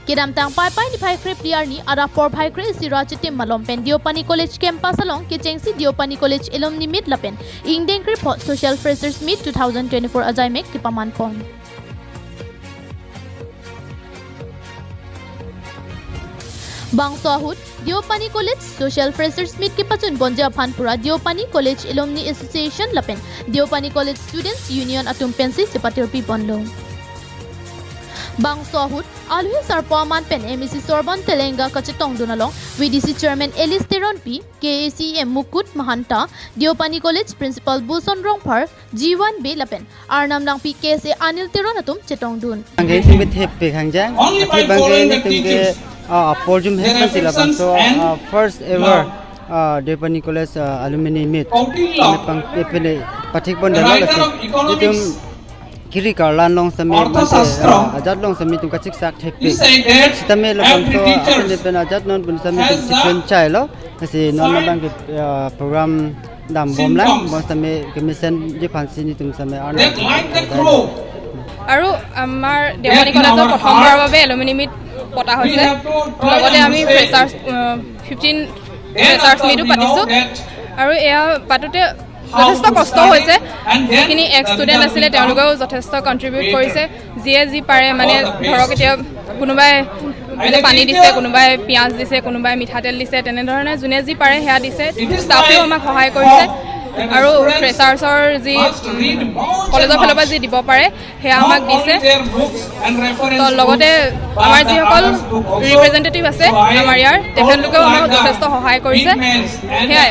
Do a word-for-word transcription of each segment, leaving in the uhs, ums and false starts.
Kedamtang Paipai niphai krepli arni adap porphai kre-isi ra chitim malom pen Deopani College campus along kechengsi Deopani College Alumni Meet lapen ingdeng krepho Social Freshers Meet two thousand twenty-four ajaimek kepaman pon. Bangso ahut Deopani College Social Freshers Meet kepachun ponji aphan pura Deopani College Alumni Association lapen Deopani College Students Union atum pensi chepatirpi ponlo. Bangso ahut alohi sarpo aman pen M A C Sorbon Telenga kachetongdun along V D C Chairman Alice Teronpi, K A C M Mukut Mahanta, Deopani College Principal Boson Rongphar, G one B lapen Arnam Langpi, K S A Anil Teron atum chetongdun. Bangke simi thep pe khangjang. Only by Ati bangke following the nitum ke, teachings. Ah, apor jum Their hek pasi efficient labangso, and ah, first ever, love. Ah, Deopani College, ah, Alumni Meet. Kautilya, Kami pang, eh, pele pathik pon the dala writer lasi. Of economics, Itum kiri karlan long sami Artha mate, Shastra, ah, ajat long sami itum kachiksak thep pe. Is a debt Sitame every labangso teacher apun pen ajat non pun sami has itum a chikren chai lo. Lasi non side nabang ke, ah, program dam bom lang, symptoms. Bom sami kemesen ji aphansi nitum sami arna. That like the crow. আৰু আমাৰ Deopani That in কলেজত our প্ৰথমবাৰৰ heart বাবে alumni meet পতা we হৈছে। Have to try লগতে and আমি say freshers, ah, fifteen that freshers মিটো we know পাতিছোঁ। That আৰু এয়া পাতোতে যথেষ্ট কষ্ট হৈছে। যিখিনি এক্স ষ্টুডেণ্ট আছিলে, তেওঁলোকেও যথেষ্ট কণ্ট্ৰিবিউট কৰিছে। যিয়ে যি পাৰে, মানে, ধৰক, এতিয়া কোনোবাই, মানে, পানী দিছে, কোনোবাই পিঁয়াজ দিছে, কোনোবাই মিঠাতেল দিছে, তেনেধৰণে যোনে যি পাৰে সেয়া দিছে। ষ্টাফেও আমাক সহায় কৰিছে। আৰু ফ্ৰেছাৰ্ছৰ যি কলেজৰ ফালৰ পৰা যি দিব পাৰে, সেয়া আমাক দিছে। তো লগতে আমাৰ যিসকল ৰিপ্ৰেজেণ্টেটিভ আছে আমাৰ ইয়াৰ, তেখেতলোকেও আমাক যথেষ্ট সহায় কৰিছে। সেয়াই।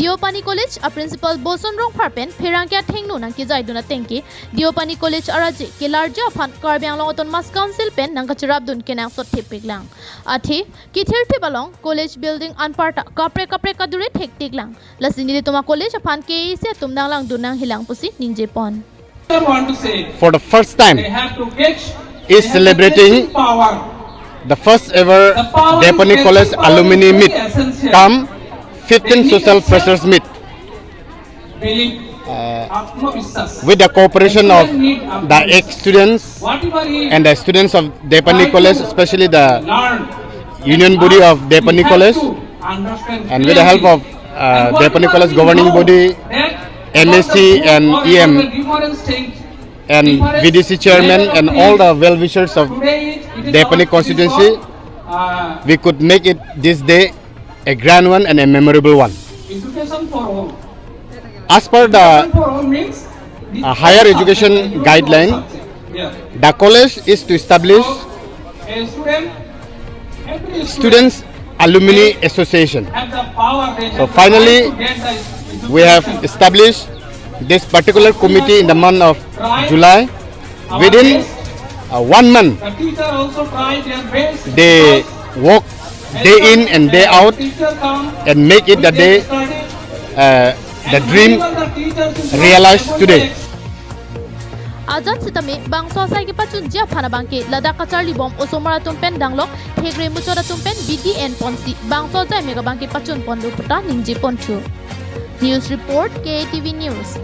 Deopani College a Principal Boson Rongphar pen pherangke athengno nangkejaidun atengke Deopani College araje kelarje aphan Karbi Anglong Autonomous Council pen nangkacherapdun kenangsot thepiklang. Athe kethirthip along college building anparta kaprek kaprek kadure thektiklang. Lasi nelitum a college aphan K A C atum nanglangdun nanghelang pusi ningje pon. For the first time is celebrating the first ever Deopani College Alumni Meet cum fifteen Social Freshers Meet, uh, with the cooperation of the ex-students and the students of Deopani College, especially the union body of Deopani College, and with the help of, uh, Deopani College governing body, M A C and E M, and V D C chairman, and all the well-wishers of Deopani constituency, we could make it this day a grand one and a memorable one. As per the, uh, higher education guideline, the college is to establish Students Alumni Association. So finally, we have established this particular committee in the month of July. Within, uh, one month, they work day in and day out and make it the day, uh, the dream realized today. Ajat sitame bangso asai kepachunji aphan abangke ladak kacharlibom osomar atum pen danglok thekre muchot atum pen bidi en ponsi bangso ajaimek abangke pachun ponlo puta ningje ponthu. News report, K A T V News.